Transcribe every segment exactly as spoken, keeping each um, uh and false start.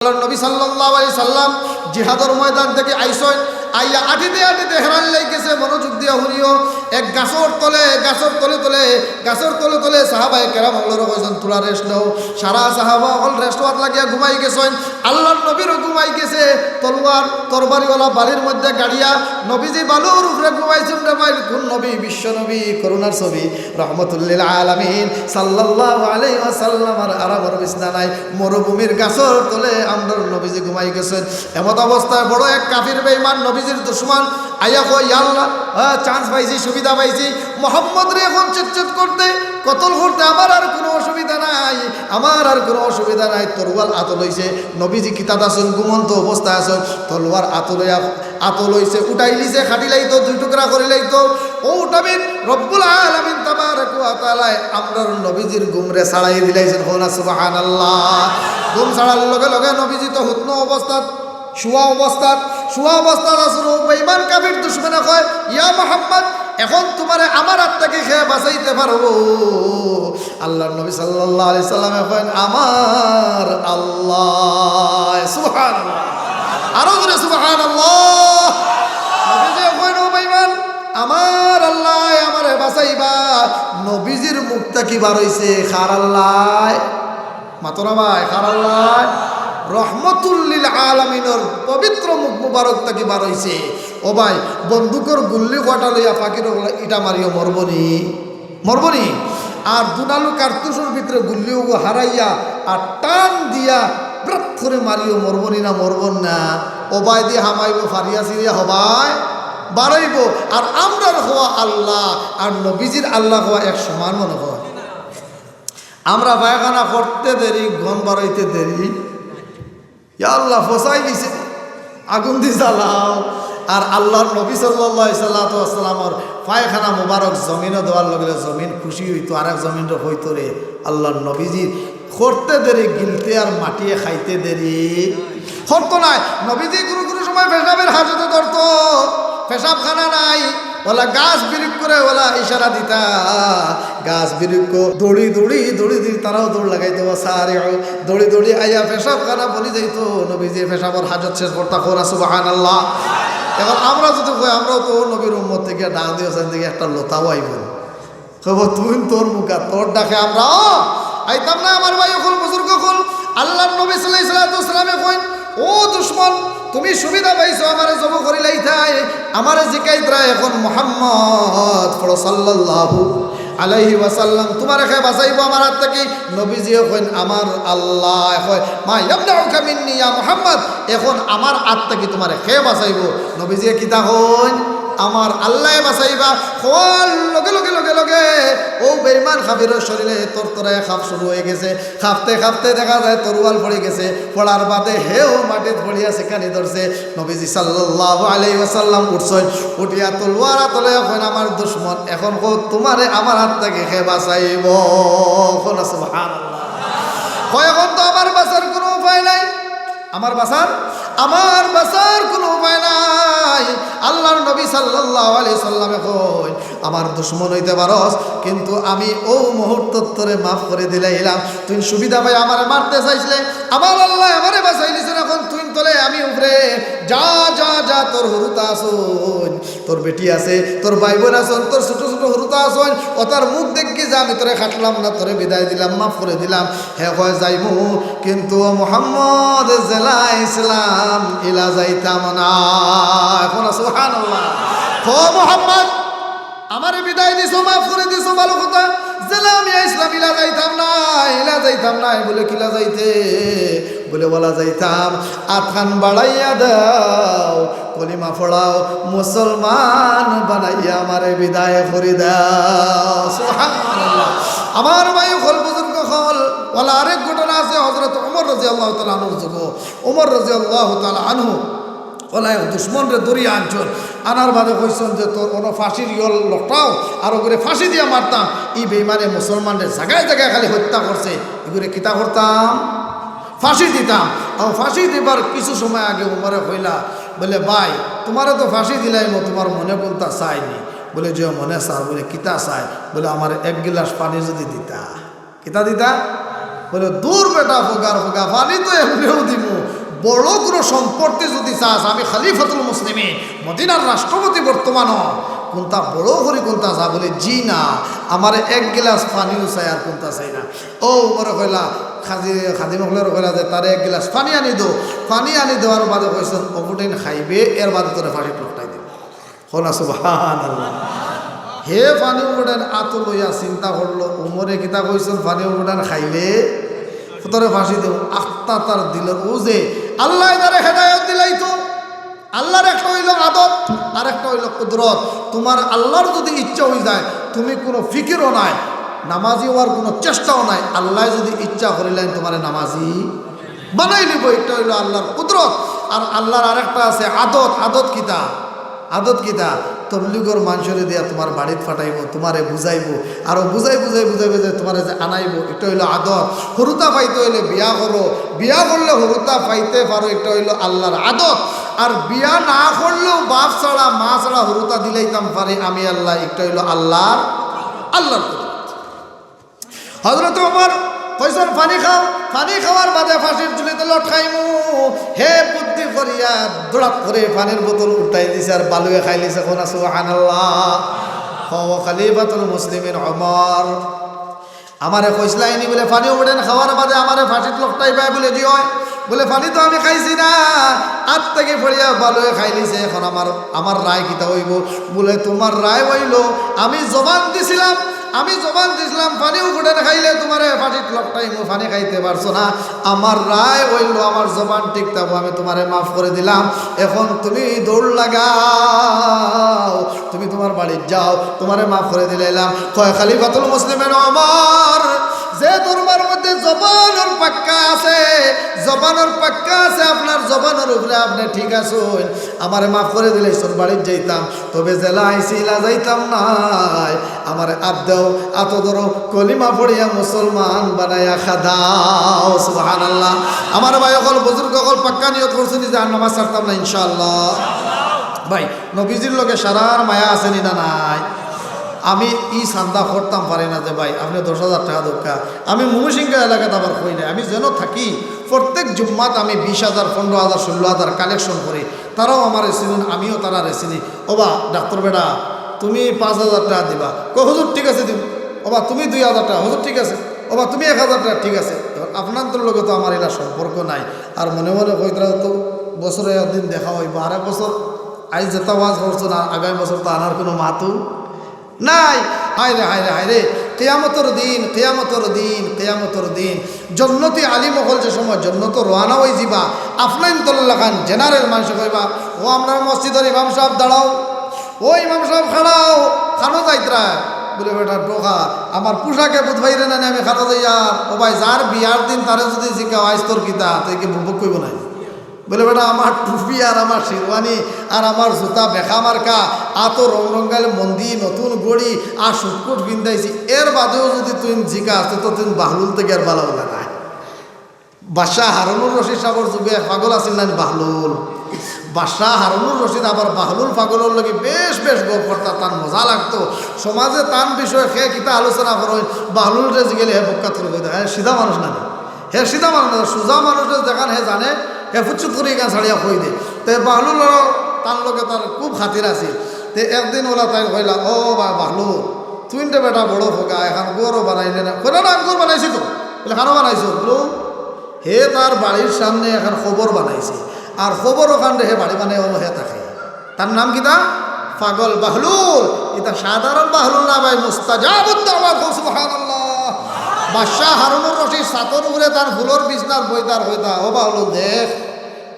আল্লাহর নবী সাল্লাল্লাহু আলাইহি সাল্লাম জিহাদর ময়দান থাকি আইছইন, আইয়া আটিতে আটিতে হেরান লাগি গেছে। মনোযোগ দিয়া হুনিও, এক গাছর তলে, গাছর তলে তলে, গাছর তলে তলে সাহাবায়ে কেরাম অকলরে কইছইন, "তুরা রেস্ট নেও।" সারা সাহাবা অকল রেস্ট নেওয়াত লাগিয়া ঘুমাই গেছইন। আল্লাহর নবীরও ঘুমাই গেছে। তলোয়ার, তরবারিওয়ালা বাড়ির মধ্যে গাড়িয়া নবীজি বালুর উপরে ঘুমাইছইন রে ভাই। কোন নবী? বিশ্ব নবী, করুণার ছবি, রহমতুল্লিল আলামিন সাল্লাল্লাহু আলাইহি ওয়াসাল্লামর আরামর বিছনা নাই। মরুভূমির গাছর তলে আমরার নবীজি ঘুমাই গেছইন। এমত অবস্থায় বড় এক কাফির বেঈমান নবীজির দুশমন আইয়া কয়, "ইয়া আল্লাহ, আহ, চান্স পাইছি, সুবিধা পাইছি, মোহাম্মদরে এখন চেত চেত করতে, কতল করতে আমার আর কোনো অসুবিধা নাই, আমার আর কোনো অসুবিধা নাই।" তরোয়াল আতো লইছে, নবীজি কিতাত আছইন, ঘুমন্ত অবস্থায় আছইন, তলোয়ার আতো লইয়া, আতো লইছে, উঠাইলিছে, কাটিলাইতো, দুই টুকরা করিলাইতো। অউ টাইমে রব্বুল আলামিন তাবারাক ওয়া তাআলায় আমরার নবীজির ঘুমরে ছাড়াই দিলাইছইন। কও না সুবহানাল্লাহ। ঘুম ছাড়ার লগে লগে নবীজি তো হুতনো অবস্থাত, শুয়া অবস্থাত, শুয়া অবস্থাত আছইন। অউ বেঈমান কাফির দুশমনে কয়, "ইয়া মুহাম্মদ, এখন তুমারে আমার আত থাকি কে বাঁচাইতে পারবো?" আল্লাহর নবী সাল্লাল্লাহু আলাইহি সাল্লামে কইন, "আমার আল্লাহ।" সুবহানাল্লাহ। আরো জোরে সুবহানাল্লাহ। নবীজি কইন, "ও বেঈমান, আমার আল্লাহ আমারে বাঁচাইবা।" নবীজির মুখ থাকি বার অইছে, "কার আল্লাহ?" মাতো না ভাই, কার আল্লাহ? রহমতুল্লিল আলামিনর পবিত্র মুখ মুবারক থাকি বার অইছে। ও ভাই, বন্দুকর গুল্লি কয়টা লইয়া পাখির উপরে ইটা মারিও, মরবো নি? মরবো নি? আর দুনালু কার্তুসর ভিতরে গুল্লি ওগু হারাইয়া আর টান দিয়া ব্রাত করে মারিও, মরবো নি না মরবো না? ও ভাই দি হামাইবো ফারিয়া সিরিয়া হবায় বাড়াইবো। আর আমরার হওয়া আল্লাহ আর নবীজির আল্লাহ হওয়া এক সমান মনে হয়। আমরা পায়খানা করতে দেরি, গন্ধ বাড়াইতে দেরি। ইয়া আল্লাহ, ফসাই দিছে, আগুন দি জ্বালাও। আর আল্লাহর নবী সাল্লাল্লাহু আলাইহি সাল্লাতু ওয়াসসালামর পায়খানা মুবারক জমিনো দেওয়ার লগে লগে জমিন খুশি অইতো, আরেক জমিনরে কইতো রে, আল্লাহর নবীজি করতে দেরি, গিলতে আর মাটিয়ে খাইতে দেরি করতো নায়। নবীজি কুনু কুনু সময় পেশাবের হাজতে ধরতো, পেশাবখানা নাই, ওলা গাছ বিরিক্ষরে ওলা ইশারা দিতা, গাছ বিরিক্ষ দৌড়ি দৌড়ি দৌড়ি দৌড়ি, তারাও দৌড় লাগাইতো, "ওয়াসারিউ", দৌড়ি দৌড়ি আইয়া পেশাবখানা বনি যাইতো, নবীজি পেশাবর হাজত শেষ করতা। কও না সুবহানাল্লাহ। এখন আমরা যদি কই, আমরাও তো নবীর উম্মত থাকি ডাক দিও, সেখান থাকি একটা লতাও আইবো না। কইবো, "তুই তোর মুখা, তোর ডাকে আমরা আইতাম না।" আমার ভাই অকল, বুজুর্গ অকল, আল্লাহর নবী সাল্লাল্লাহু আলাইহি ওয়াসাল্লামে কইন, "ও দুশমন, তুমি সুবিধা পাইছো আমারে জবো করিলাইতায়, আমারে জিকাইতরা এখন মুহাম্মদ পড়ো সাল্লাল্লাহু আলাইহি ওয়াসাল্লাম, তুমারে কে বাঁচাইবো আমার আত থাকি?" নবীজিয়ে কইন, "আমার আল্লাহ।" কয়, "মা ইয়ামনাউকা মিন্নি ইয়া মুহাম্মদ, এখন আমার আত থাকি তুমারে কে বাঁচাইবো?" নবীজিয়ে কিতা কইন? "আমার আল্লায় বাঁচাইবা।" কওয়ার লগে লগে লগে লগে অউ বেঈমান কাফিরর শরীরে তরতরায় কাঁপ শুরু অই গেছে। কাঁপতে কাঁপতে দেখা যায় তরোয়াল পড়ি গেছে। পড়ার বাদে হেও মাটিত পড়িয়া ছিকানি ধরছে। নবীজি সাল্লাল্লাহু আলাইহি ওয়াসাল্লাম উঠছইন, উঠিয়া তলোয়ার আতো লইয়া কইন, "আমার দুশমন, এখন কও তুমারে আমার আত থাকি কে বাঁচাইবো?" কও না সুবহানাল্লাহ। কয়, "এখন তো আমার বাঁচার কুনু উপায় নাই।" আমার বাঁচার, আমার বাঁচার কুনু উপায় নাই। আল্লাহর নবী সাল্লাল্লাহু আলাইহি সাল্লামে কইন, "আমার দুশমন অইতে পারস, কিন্তু আমি অউ মুহূর্তত তোরে মাফ করি দিলাইলাম। তুই সুবিধা পাই আমারে মারতে চাইছলে, আমার আল্লায় আমারে বাঁচাইলিছইন, এখন তুই তলে আমি উপরে। যা, যা, যা, তোর হুরুতা আছইন, তোর বেটি আছে, তোর ভাই বোন আছইন, তোর ছোট ছোট হুরুতা আছইন, অতার মুখ দেখি যে আমি তোরে কাটলাম না, তোরে বিদায় দিলাম, মাফ করি দিলাম।" হে কয়, "যাইমু, কিন্তু ও মুহাম্মদ, যেলা আইছলাম ইলা যাইতাম না।" কও না সুবহানাল্লাহ। কও, "মুহাম্মদ, আমারে বিদায় দিছো, মাফ করি দিছো, ভালো কথা। যেলা আমি আইছলাম ইলা যাইতাম না, ইলা যাইতাম না।" বলে, "কিলা যাইতে?" বলে, "ওলা যাইতাম, আতখান বাড়াইয়া দাও।" কলিমা পড়াও, মুসলমান বানাইয়া আমারে বিদায় করি দাও। সুবহানাল্লাহ। আমার ভাই অকল, বুজুর্গ অকল, ওলা আরেক ঘটনা আছে, হযরত ওমর রাদিয়াল্লাহু তাআলা আনহুর যুগো, ওমর রাদিয়াল্লাহু তাআলা আনহু, ওলা এক দুশমনরে ধরিয়া আনছইন, আনার বাদে কইছইন যে, "তোর অনো ফাঁসির ইয়ল লটকাও, আর ওগুরে ফাঁসি দিয়া মারতাম, ই বেইমানে মুসলমানরে জাগায় জাগায় খালি হত্যা করছে, ইগুরে কিতা করতাম?" ফাঁসি দিতাম। আর ফাঁসি দিবার কিছু সময় আগে উমরে কইলা, বলে, "ভাই, তুমারে তো ফাঁসি দিলাইমু, তুমার মনে কুনতা চায়নি?" বলে, "যে মনে চায়।" বলে, "কিতা চায়?" বলে, "আমারে এক গিলাস পানি যদি দিতা।" কিতা দিতা? বলে, "দূর বেটা, ফোগার ফোগা, পানি তো এমনেউ দিমু। বড় কোনো সম্পত্তি যদি চাস, আমি খলিফাতুল মুসলিমিন, মদিনার রাষ্ট্রপতি বর্তমানও, কুনটা বড় করি কুনটা চা?" বলে, "জি না, আমারে এক গিলাস পানিও চাই, আর কুনটা চাই না।" ও উমরে কইলা, খাজি, খাদিম অকলরে কইলা যে, "তারে এক গিলাস পানি আনি দেও।" পানি আনি দেওয়ার বাদে কইছইন, "অগুটাইন খাইবে, এর বাদে তোরে ফাঁসিত লটকাই দিমু।" কও না সুবহানাল্লাহ। হে পানি অগুটাইন আতো লইয়া চিন্তা করলো, উমরে কিতা কইছইন, পানি অগুটাইন খাইলে তোরে ফাঁসি দেও। আখতা তার দিলর ও যে আল্লায় তারে হেদায়েত দিলাইতো। আল্লার একটা অইলো আদত, আর একটা অইলো কুদরত। তুমার আল্লার যদি ইচ্ছা অইযায়, তুমি কুনু ফিকিরও নাই, নামাজি অওয়ার কুনু চেষ্টাও নাই। আল্লায় যদি ইচ্ছা করিলাইন তুমারে নামাজি বানাইলিবো, ইটা অইলো আল্লার কুদরত। আর আল্লার আরেকটা আছে আদত। আদত কিতা? আদত কিতা? তবলিগর মানষরে দিয়া তুমার বাড়িত ফাটাইবো, তুমারে বুঝাইবো, আরো বুঝাই বুঝাই বুঝাই বুঝাই তুমারে যে আনাইবো, ইটা অইলো আদত। হুরুতা পাইতে অইলে বিয়া করো, বিয়া করলে হুরুতা পাইতে পারো, ইটা অইলো আল্লার আদত। আর বিয়া না করলেও বাপ ছাড়া মা ছাড়া হুরুতা দিলাইতাম পারি আমি আল্লা, ইটা অইলো আল্লার, আল্লার কুদরত। হযরত ওমর কইছইন, "পানি খাও, পানি খাওয়ার বাদে ফাঁসির ঝুলিত লটকাইমু।" হে বুদ্ধি করিয়া দৌড়াত করি পানির বোতল উঠাই দিছে আর বালুয়ে খাইলিছে। কও না সুবহানাল্লাহ। হো খলিফাতুল মুসলিমিন ওমর, আমারে কইছলায়নি বুলে পানি অগুটাইন খাওয়ার বাদে আমারে ফাঁসিত লটকাইবায় বুলে, জি অয়। বুলে, "পানি তো আমি খাইছি না, আত থাকি পড়িয়া বালুয়ে খাইলিছে, এখন আমার, আমার রায় কিতা অইবো?" বুলে, "তুমার রায় অইলো, আমি জবান দিছিলাম, আমি জবান দিছিলাম, পানি অগুটাইন খাইলে তুমারে ফাঁসিত লটকাইমু, পানি খাইতে পারছো না। আমার রায় অইলো, আমার জবান ঠিক থাকবো, আমি তুমারে মাফ করি দিলাম। এখন তুমি দৌড় লাগাও, তুমি তুমার বাড়িত যাও, তুমারে মাফ করি দিলাইলাম।" কয়, "খলিফাতুল মুসলিমিন ওমর, যে দরবার মধ্যে জবানর পাক্কা আছে, জবানর পাক্কা আছে, আপনার জবানর উপরে আপনে ঠিক আছইন, আমারে মাফ করি দিলাইছইন, বাড়িত যাইতাম।" তবে যেলা আইছি ইলা যাইতাম নায়। আমারে আত দেও, আতো ধরো, কলিমা পড়িয়া মুসলমান বানাইয়া খাদাও। সুবহানাল্লাহ। আমার ভাই অকল, বুজুর্গ অকল, পাক্কা নিয়ত করছইন যে আর নামাজ ছাড়তাম না ইনশাআল্লাহ। ভাই, নবীজির লগে সারার মায়া আছে নি না নাই? আমি ই চান্দা করতাম পারি না যে ভাই, আপনে দশ হাজার টেকা দেউক্কা। আমি ময়মনসিংহ এলাকাত আবার কই না, আমি যেনো থাকি, প্রত্যেক জুম্মাত আমি বিশ হাজার, পনরো হাজার, ষোলো হাজার collection করি। তারাও আমারে চিনইন, আমিও তারারে চিনি। "ওবা ডাক্তর বেটা, তুমি পাঁচ হাজার টেকা দিবা।" কয়, "হুজুর, ঠিক আছে, দিমু।" "ওবা, তুমি দুই হাজার টেকা।" "হুজুর, ঠিক আছে।" "ওবা, তুমি এক হাজার টেকা।" "ঠিক আছে।" এখন আপনারার লগে তো আমার ইলা সম্পর্ক নাই। আর মনে মনে কইতরা তো বছরে একদিন দেখা অইবো, আরেক বছর আইজ যেতা ওয়াজ করছো না, আগামী বছর তো আনার কুনু মাতউ নাই। হায়রে, হায়রে, হায়রে, কিয়ামতর দিন, কিয়ামতর দিন, কিয়ামতর দিন। জন্নতি আলিম অকল যে সময় জন্নতো রওয়ানা অইযিবা, আফনাইন তল্লাখান general মানষে কইবা, "ও আমরার মসজিদর ইমাম সাব দাঁড়াও, ও ইমাম সাব খাড়াও, খানো যাইতরায়?" বুলে, "বেটা টোকা, আমার পোশাকে বুঝ পাইরে না নি আমি খানো যাইয়ার।" ও ভাই, যার বিয়ার দিন তারে যুদি জিকাও, "আইজ তোর কিতা?" তে কি বুবক কইবো নায়? বুলে, "বেটা, আমার টুপি আর আমার শেরওয়ানি আর আমার জুতা বেকা মার্কা, আতো রং রঙাইল মন্দি, নতুন ঘড়ি আর সুটকুট পিন্দাইছি, এর বাদেও যুদি তুইন জিকাস, তে তো তুইন বাহলুল থাকি আর ভালা অইলা নায়।" বাদশা হারুনুর রশিদ সাবর যুগে এক পাগল আছিল নানি বাহলুল। বাদশা হারুনুর রশিদ আবার বাহলুল পাগলর লগে বেশ বেশ গপ করতা, তান মজা লাগতো। সমাজে তান বিষয়ে কে কিতা আলোচনা করইন, বাহলুলরে জিগাইলে হে বুক কাত করি কই দেয়, হে সিধা মানুষ নানি। হে সিধা মানুষ না, সুজা মানুষ যেখান হে জানে, হে ফুচ্ছুত করি ইখান ছাড়িয়া কই দে। তে বাহলুলর তান লগে তার খুব খাতির আছিল। তে একদিন অলা তাইন কইলা, "ও বা-, বাহলুল, তুইন তে বেটা বড় ফোকা, এখান ঘরও বানাইলে না।" কইলা, "না, আমি ঘর বানাইছি তো।" বুলে, "খানো বানাইছো?" বুলে, হে তার বাড়ির সামনে এখান কবর বানাইছে, আর কবর অখানরে হে বাড়ি বানাইয়া অনো হে থাকে। তার নাম কিতা? পাগল বাহলুল। ইতা সাধারণ বাহলুল না ভাই, মুস্তাজাবুদ দাওয়াত। কও সুবহানাল্লাহ। বাদশা হারুনুর রশিদ ছাতর উপরে তার ফুলর বিছনাত বইতা আর কইতা, "ও বাহলুল, দেখ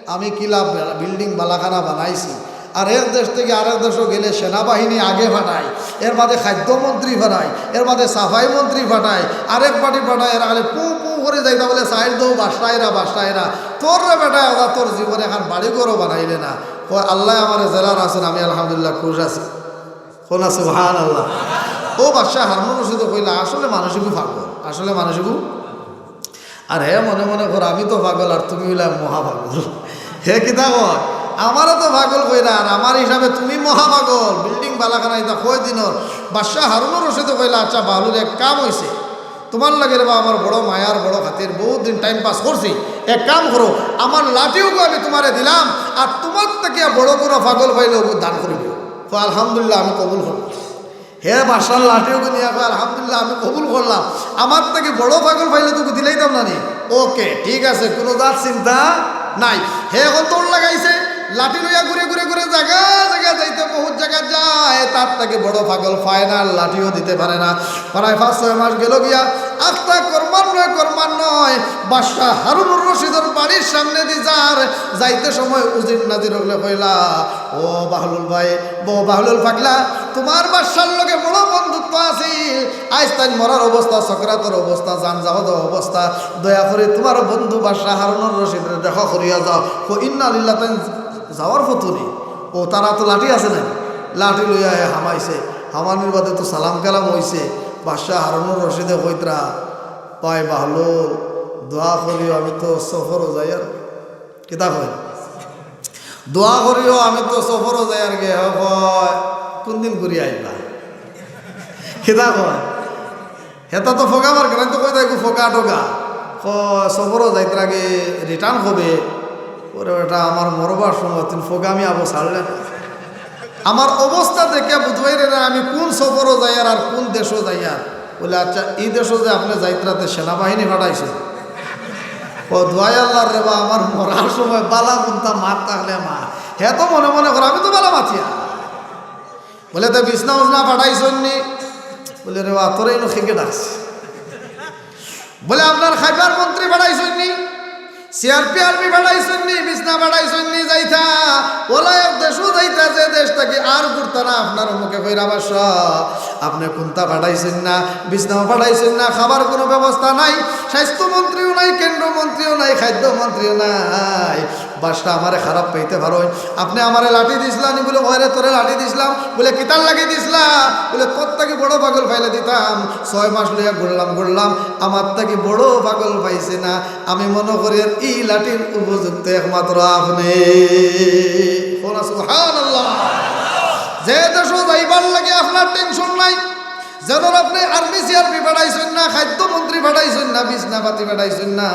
আমি কিলা building বালাখানা বানাইছি। আর এক দেশ থাকি আরেক দেশো গেলে সেনাবাহিনী আগে ফাটায়, এর বাদে খাদ্য মন্ত্রী ফাটায়, এর বাদে সাফাই মন্ত্রী ফাটায়, আরেক পার্টি ফাটায়, এরা খালি পু পু করি যাইতা বলে, চাইল দৌ বাদশাইরা, বাদশাইরা। তোর রে বেটা, ওরা তোর জীবনে এখান বাড়ি ঘরও বানাইলে না।" কয়, "আল্লায় আমারে যেলা রাখছইন, আমি আলহামদুলিল্লাহ খুশ আছি।" কও না সুবহানাল্লাহ। ও বাদশা হারুনুর রশিদে কইলা, "আসলে মানুষগু পাগল, আসলে মানুষগু।" আর হে মনে মনে কর, "আমি তো পাগল আর তুমি অইলা মহাপাগল।" হে কিতা কয়, "আমারে তো পাগল কইরা, আর আমার হিসাবে তুমি মহাপাগল। Building বালাখানা ইতা কয় দিনর।" বাদশা হারুনুর রশিদে কইলা, "আচ্ছা বাহলুল, এক কাম অইছে, তুমার লগে রে বা আমার বড় মায়ার, বড় খাতির, বউত দিন টাইম পাস করছি। এক কাম করো, আমার লাঠিওগু আমি তুমারে দিলাম, আর তুমার থাকিয়া বড় কুনু পাগল পাইলে ওগু দান করি দিও। কয়, "আলহামদুলিল্লাহ, আমি কবুল করলাম।" হে বাদশার লাঠিওগু নিয়া কয়, "আলহামদুলিল্লাহ, আমি কবুল করলাম, আমার থাকি বড় পাগল পাইলে তো দিলাইতাম না নি।" ওকে, ঠিক আছে, কুনু জাত চিন্তা নাই। হে অখন দৌড় লাগাইছে, লাঠি লইয়া ঘুরে ঘুরে ঘুরে জাগা জাগা যাইতে, বউত জাগা যায়, তার থাকি বড় পাগল পায় না, লাঠিও দিতে পারে না। প্রায় পাঁচ ছয় মাস গেল গিয়া, আখতা করমান নয়, করমান নয়, বাদশা হারুনুর রশিদর বাড়ির সামনেদি যার, যাইতে সময় উজির নাজির অকলে কইলা, "ও বাহলুল ভাই, ও বাহলুল পাগলা, তুমার বাদশার লগে বড় বন্ধুত্ব আছিল, আইজ তাইন মরার অবস্থা, সকরাতর অবস্থা, জান যাওয়া যাওয়া অবস্থা, দয়া করি তুমার বন্ধু বাদশা হারুনুর রশিদরে দেখা করিয়া যাও।" কয়, "ইন্না লিল্লাহ, তাইন যাওয়ার পথো নি?" ও, তারা তো লাঠি আছে না, লাঠি লইয়া হে হামাইছে, হামানির বাদে তো সালাম কালাম অইছে। বাদশা হারুনুর রশিদে কইতরা, "ভাই বাহলুল, দোয়া করিও, আমি তো সফরো যাইয়ার।" কিতা কয়? "দোয়া করিও, আমি তো সফরো যাইয়ার গে।" হে কয়, "কুনদিন ঘুরি আইবা?" কিতা কয়? হেতা তো ফোকা মার কেন তো কই দেখো ফোকা টোকা। কয়, "সফরো যাইতরা গে, রিটার্ন হবে।" ওরে বেটা, আমার মরবার সময় তুই ফোকামি আবো ছাড়লে না। আমার অবস্থা দেখিয়া বুঝবাইরে না আমি কুন সফরো যাইয়ার আর কুন দেশো যাইয়ার। বলে, "আচ্ছা, ই দেশো যে আপনে যাইতরা তে সেনাবাহিনী পাঠাইছে?" ও দোয়াই আল্লাহর রে বা, আমার মরার সময় বালা কুন্তা মাত থাকলে মা। হে তো মনে মনে করে, "আমি তো বালা মাতিয়া।" বলে, "তে বিছনা উছনা পাঠাইছইন নি?" বলে, "রে বা, তোরে ইনো খেকে ডাকছে।" বলে, "আপনার খাইবার মন্ত্রী পাঠাইছইন নি? সিআরপি আর্মি পাঠাইছইন নি? বিছনা পাঠাইছইন নি যাইতা? ওলা এক দেশো যাইতা, যে দেশ থাকি আর ঘুরতা না, আপনার মুখে কইরা বাদশা। আপনে কুন্তা পাঠাইছইন না, বিছনাও পাঠাইছইন না, খাবার কুনু ব্যবস্থা নাই, স্বাস্থ্য মন্ত্রীও নাই, কেন্দ্র মন্ত্রীও নাই, খাদ্য মন্ত্রীও নাই।" বাদশা আমারে খারাপ পাইতে পারইন, আপনে আমারে লাঠি দিছলা নি? বলে, "অয় রে, তোরে লাঠি দিছলাম।" বলে, "কিতার লাগি দিছলা?" বলে, "তোর থাকি বড় পাগল পাইলে দিতাম, ছয় মাস লইয়া ঘুরলাম ঘুরলাম, আমার থাকি বড় পাগল পাইছি না, আমি মনো করি আর ই লাঠির উপযুক্ত একমাত্র আপনে।" কও না সুবহানাল্লাহ। যে দেশো যাইবার লাগি আপনার টেনশন নাই, যেন আপনে আর্মি সিআরপি পাঠাইছইন না, খাদ্য মন্ত্রী পাঠাইছইন না, বিছনাপাতি পাঠাইছইন না।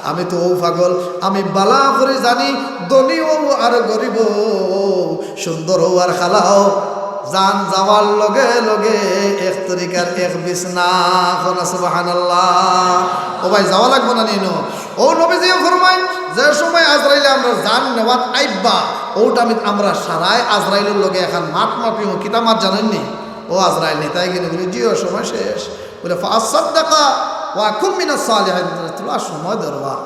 আমি তো অউ পাগল, আমি বালা করি জানি, ধনী অউ আর গরিব অউ, সুন্দর অউ আর কালা অউ, জান যাওয়ার লগে লগে এক তরিকার এক বিছনা। কও না সুবহানাল্লাহ। ও ভাই, যাওয়া লাগবো না নি ইনো? অউ নবীজিয়ে ফরমাইন, যে সময় আজরাইলে আমরার জান নেওয়াত আইবা, অউ টাইমে আমরা সারায় আজরাইলর লগে এখান মাত মাতিমু। কিতা মাত জানইন নি? "ও আজরাইল, নিতায় গেলে?" বলে, "জি, ও সময় শেষ।" বলে, "ফাসাদ্দাকা ওয়া কুম মিনাস সালিহিন।" বলে, "থুড়া সময় দেও বা,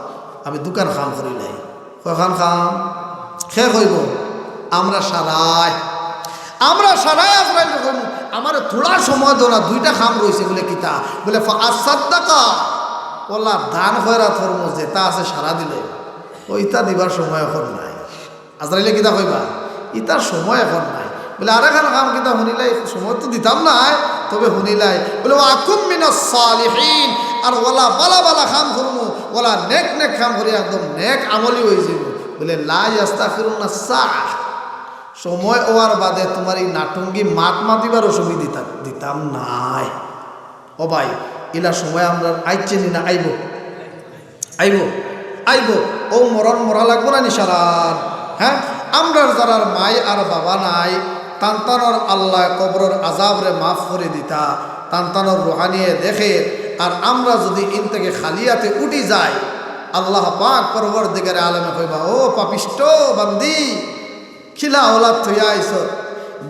আমি দুখান কাম করিলাই।" কয়খান কাম? কে কইবো? আমরা সারায়, আমরা সারায় আজরাইলরে কইমু, "আমারে থুড়া সময় দেও না, দুইটা কাম রইছে।" বলে, "কিতা?" বলে, "ফাসাদ্দাকা।" ওলা দান খয়রাত করমু, যেতা আছে সারা দিলে, ওইতা দিবার সময় অখন নাই। আজরাইলে কিতা কইবা? "ইতার সময় অখন নাই।" বলে, "আরেকখান কাম কিতা হুনিলাই, সময় তো দিতাম নায়, তবে হুনিলাই।" বলে, "ওয়া কুম মিনাস সালিহিন।" আর ওলা বালা বালা কাম করমু, ওলা নেক নেক কাম করি একদম নেক আমলি অইযিমু। বলে, "লা ইয়াস্তাখিরুনা সাআহ।" সময় অওয়ার বাদে তুমার ই নাটুঙ্গি মাত মাতিবার অসুবিধা দিতাম নায়। ও ভাই, ইলা সময় আমরার আইছে নি না আইবো? আইবো, আইবো। অউ মরণ মরা লাগবো না নি সারার? হ্যাঁ, আমরার যারার মাই আর বাবা নাই, তান তানর আল্লায় কবরর আজাবরে মাফ করি দিতা, তান তানর রুহানিয়ে দেখের, আর আমরা যুদি ইন থাকি খালি আতে উঠি যাই, আল্লাহ পাক পরওয়ারদিগারে আলমে কইবা, "ও পাপিষ্ট বান্দি, কিলা অলাদ থইয়া আইছত?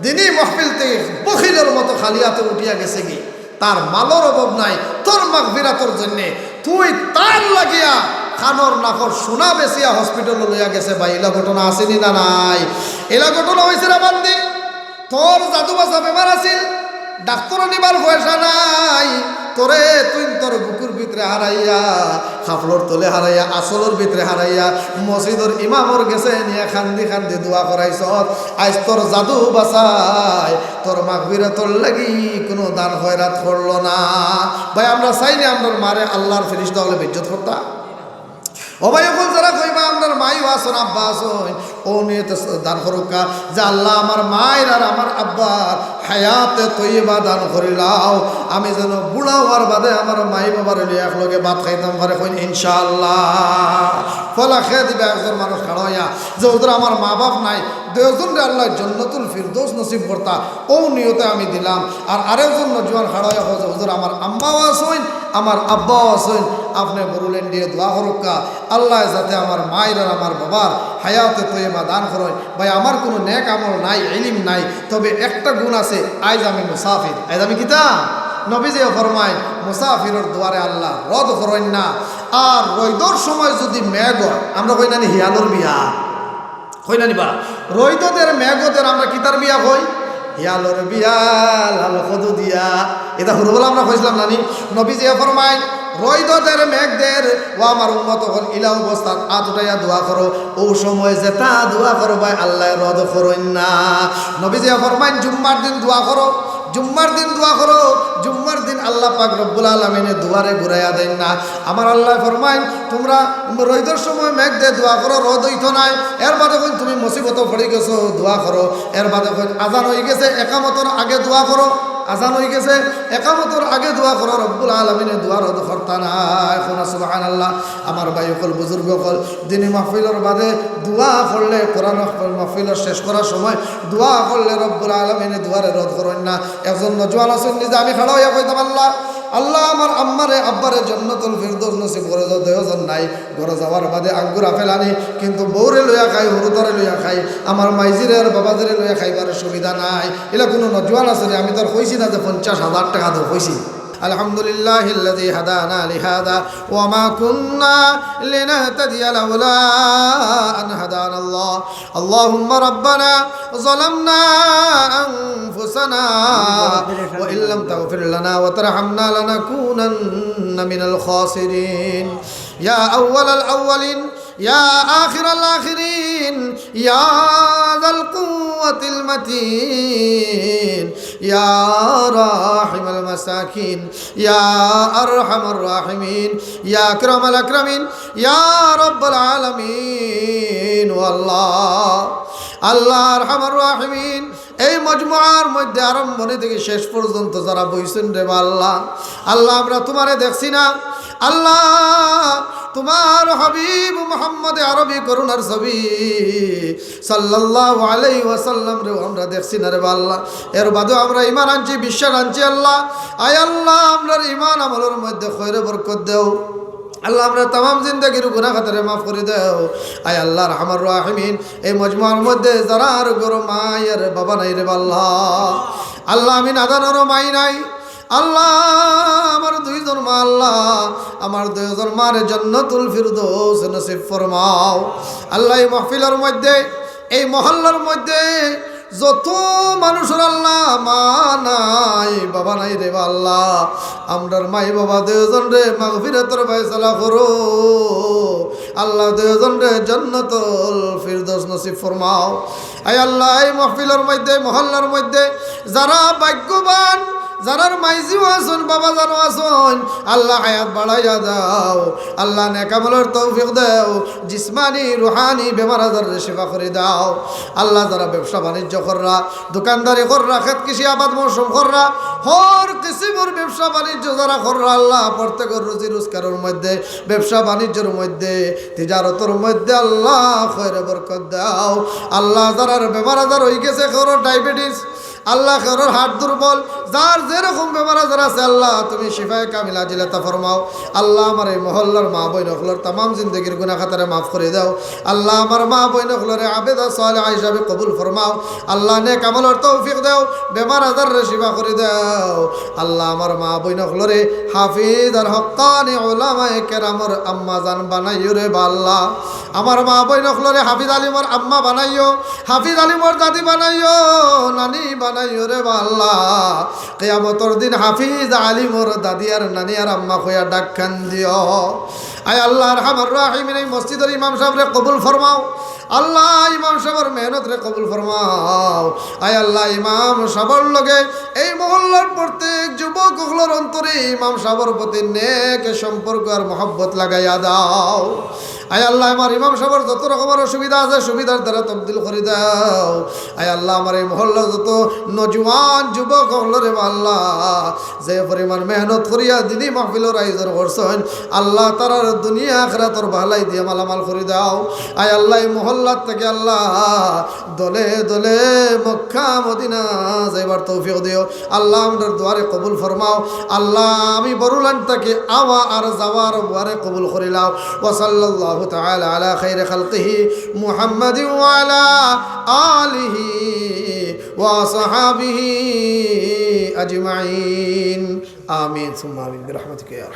দিনি মাহফিল থাকি বখিলর মতো খালি আতে উঠিয়া গেছেগি। তার মালর অভাব নাই, তোর মাগফিরাতর জন্যে তুই তার লাগিয়া কানর নাকর সোনা বেচিয়া হসপিটালো লইয়া গেছে।" ভাই, ইলা ঘটনা আছে নি না নাই? ইলা ঘটনা অইছে রে বান্দি। তোর জাদু বাসা বেমার আছিল, ডাক্তরো নিবার পয়সা নাই, তোরে তুইন তোর বুকুর ভিতরে হারাইয়া, কাপড়র তলে হারাইয়া, আচলর ভিতরে হারাইয়া, মসজিদর ইমামর গেছে নিয়া কান্দি কান্দি দোয়া করাইছত। আইজ তোর জাদু বাসায় তোর মাগফিরাতর লাগি কুনু দান খয়রাত করলো না। ভাই, আমরা চাই নি আমরার মারে আল্লার ফিরিস্তা অকলে বেইজ্জত করতা? ও ভাই, অখন যারা কইবা আমরার মাই আছইন, আব্বা আছইন, অউ নিয়তে দান করউক্কা যে, "আল্লাহ, আমার মায়ের আর আমার আব্বার হায়াতে তৈয়বা দান করিলাও, আমি যেন বুড়া অওয়ার বাদে আমার মাই বাবারে লইয়া একলগে ভাত খাইতাম পারি।" কইন, "ইনশাআল্লাহ।" পয়লা কে দিবা? একজন মানুষ খাড়া অইয়া যে, "হুজুর, আমার মা বাপ নাই, দুইওজনরে আল্লাহ জন্নতুল ফিরদৌস নসিব করতা, অউ নিয়তে আমি দিলাম।" আর আরেকজন নওজোয়ান খাড়া অইয়া কয় যে, "হুজুর, আমার আম্মাও আছইন, আমার আব্বাও আছইন, আপনে বড় লেন্ডিয়ে দোয়া করউক্কা, আল্লাহ যাতে আমার মায়ের আর আমার বাবার হায়াতে তৈয়বা দান করইন। ভাই, আমার কুনু নেক আমল নাই, ইলিম নাই, তবে একটা গুণ আছে, আইজ আমি মুসাফির।" আইজ আমি কিতা? নবীজিয়ে ফরমাইন, মুসাফিরর দোয়ারে আল্লাহ রদ করইন না। আর রইদর সময় যুদি মেঘ অয়, আমরা কই না নি হিয়ালর বিয়া? কই না নি বা? রইদো দের, মেঘও দের, আমরা কিতার বিয়া কই? হিয়ালর বিয়া, লাল কদু দিয়া। ইতা হুরুবালা আমরা কইছলাম না নি? নবীজিয়ে ফরমাইন, "রইদো দের, মেঘ দের, ও আমার উম্মত অকল, ইলা অবস্থাত আত উঠাইয়া দোয়া করো।" অউ সময় যেতা দোয়া করবায়, আল্লায় রদ করইন না। নবীজিয়ে ফরমাইন, "জুম্মার দিন দোয়া করো, জুম্মার দিন দোয়া করো।" জুম্মার দিন আল্লাহ পাক রব্বুল আলামিনে দোয়ারে ঘুরাইয়া দেইন না। আমার আল্লায় ফরমাইন, "তুমরা রইদর সময় মেঘ দে, দোয়া করো, রদ অইতো নায়।" এর বাদে কইন, "তুমি মুসিবতো পড়ি গেছো, দোয়া করো।" এর বাদে কইন, "আজান অইগেছে, একামতর আগে দোয়া করো।" আজান অইগেছে, একামতর আগে দোয়া করো, রব্বুল আলামিনে দোয়া রদ করতা নায়। কও না সুবহানাল্লাহ। আমার ভাই অকল, বুজুর্গ অকল, দিনি মাহফিলর বাদে দোয়া করলে, কোরআন মাহফিল শেষ করার সময় দোয়া করলে রব্বুল আলামিনে দোয়ারে রদ করইন না। একজন নওজোয়ান আছইন নি যে, আমি খাড়া অইয়া কইতাম, "আল্লাহ, আল্লাহ, আমার আম্মারে আব্বারে জন্নতুল ফিরদৌস নসিব করি দেও, দুইওজন নাই, ঘরো যাওয়ার বাদে আঙ্গুর আপেল আনি, কিন্তু বউরে লইয়া খাই, হুরুতারে লইয়া খাই, আমার মাইজিরে আর বাবাজিরে লইয়া খাইবার সুবিধা নাই।" ইলা কুনু নওজোয়ান আছে নি? আমি তো আর কইছি না যে পঞ্চাশ হাজার টেকা দেও, কইছি। الحمد لله الذي هدانا لهذا وما كنا لنهتدي لولا أن هدانا الله. اللهم ربنا ظلمنا أنفسنا وإن لم تغفر لنا وترحمنا لنكونن من الخاسرين. يا أول الأولين، يا آخر الآخرين، يا ذا القوة المتين، يا راحم المساكين، يا أرحم الراحمين، يا أكرم الأكرمين، يا رب العالمين। ও আল্লাহ, আল্লাহ আরহামার রাহিমিন, এই মজমুআর মধ্যে আরম্ভণি থেকে শেষ পর্যন্ত যারা বইছইন রে বা আল্লাহ, আল্লাহ আমরা তুমারে দেখছি না, আল্লাহ তুমার হাবিব মুহাম্মদে আরবি করুণার ছবি সাল্লাল্লাহু আলাইহি ওয়াসাল্লামরেও আমরা দেখছি না রে বা আল্লাহ। এর বাদেও আমরা ঈমান আনছি, বিশ্বাস আনছি আল্লাহ। আয় আল্লাহ, আমরার ঈমান আমলর মধ্যে খয়রে বরকত দেও। আল্লাহ, আমরার তামাম জিন্দেগির গুনাহ খাতারে মাফ করি দেও। আয় আল্লাহ আরহামার রাহিমিন, এই মজমুআর মধ্যে যারার ঘরো মাই আর বাবা নাই রে বা আল্লাহ, আল্লাহ আমি নাদানরও মাই নাই, আল্লাহ আমার দুইজন মা, আল্লাহ আমার দুইজন মারে জান্নাতুল ফিরদৌস নসিব ফরমাও। আল্লাহ এই মাহফিলর মধ্যে, এই মহল্লার মধ্যে যত মানুষর আল্লাহ মা নাই, বাবা নাই রে বা আল্লাহ, আমরার মাই বাবা দুইজনরে মাগফিরাতর ফয়সালা করো। আল্লাহ দুইজনরে জান্নাতুল ফিরদৌস নসিব ফরমাও। আয় আল্লাহ, এই মাহফিলর মধ্যে, মহল্লার মধ্যে যারা ভাগ্যবান, যারার মাইজিও আছইন, বাবাজানও আছইন, আল্লাহ হায়াত বাড়াইয়া দাও, আল্লাহ নেক আমলর তৌফিক দেও, জিসমানি, রুহানি বেমার আজাররে শিফা করি দাও। আল্লাহ যারা ব্যবসা বাণিজ্য কররা, দোকানদারি কররা, খেত কৃষি আবাদ মৌসুম কররা, হর কিসিমর ব্যবসা বাণিজ্য যারা কররা, আল্লাহ প্রত্যেকর রুজি রোজগারর মধ্যে, ব্যবসা বাণিজ্যর মধ্যে, তিজারতর মধ্যে আল্লাহ খয়রে বরকত দাও। আল্লাহ যারার বেমার আজার অইগেছে, কেউর ডায়াবেটিস, আল্লাহ কেউর হার্ট দুর্বল, যার যেরকম বেমার আজার আছে আল্লাহ তুমি শিফায়ে কামিল আজিল আতা ফরমাও। আল্লাহ আমার এই মহল্লার মা বইন অকলর তামাম জিন্দেগির গুনাহ খাতারে মাফ করি দাও। আল্লাহ আমার মা বইন অকলরে আবেদা সালেহা হিসাবে কবুল ফরমাও। আল্লাহ নেক আমলর তৌফিক দাও, বেমার আজাররে শিফা করি দাও। আল্লাহ আমার মা বইন অকলরে হাফিজ আর হক্কানি উলামায়ে কেরামর আম্মা জান বানাইও রে বা আল্লাহ। আমার মা বইন অকলরে হাফিজ আলিমর আম্মা বানাইও, হাফিজ আলিমর দাদি বানাইও, নানি বানাইও রে বা আল্লাহ। কিয়ামতর দিন হাফিজ আলিমর দাদি আর নানি আর আম্মা কইয়া ডাক খান দিও। আয় আল্লাহ আরহামার রাহিমিন, এই মসজিদর ইমাম সাবরে কবুল ফরমাও। আল্লাহ ইমাম সাবর মেহনতরে কবুল ফরমাও। আয় আল্লাহ ইমাম সাবর লগে এই মহল্লার প্রত্যেক যুবক অকলর অন্তরে ইমাম সাবর প্রতি নেক সম্পর্ক আর মহব্বত লাগাইয়া দাও। আয় আল্লাহ, আমার ইমাম সাহেবর যত রকমের অসুবিধা আছে, সুবিধার দ্বারা তবদিল করি দাও। আয় আল্লাহ, আমার এই মহল্লার যত নজওয়ান যুবক অকলরে বা আল্লাহ, যে পরিমাণ মেহনত করিয়া দিনী মাহফিলর আয়োজন করছইন, আল্লাহ, তারার দুনিয়া আখিরাতর ভালাই দিয়া মালামাল করি দাও। আয় আল্লাহ, এই মহল্লার থাকি আল্লাহ, দলে দলে মক্কা মদিনা যাইবার তৌফিক দিও। আল্লাহ, আমরার দোয়ারে কবুল ফরমাও। আল্লাহ, আমি বড়ুলান থাকি আওয়া আর যাওয়ার দোয়ারে কবুল করিলাও। وصلى الله تعالى على خير خلقه محمد وعلى آله وصحابه أجمعين. آمين ثم آمين برحمتك يا أرحم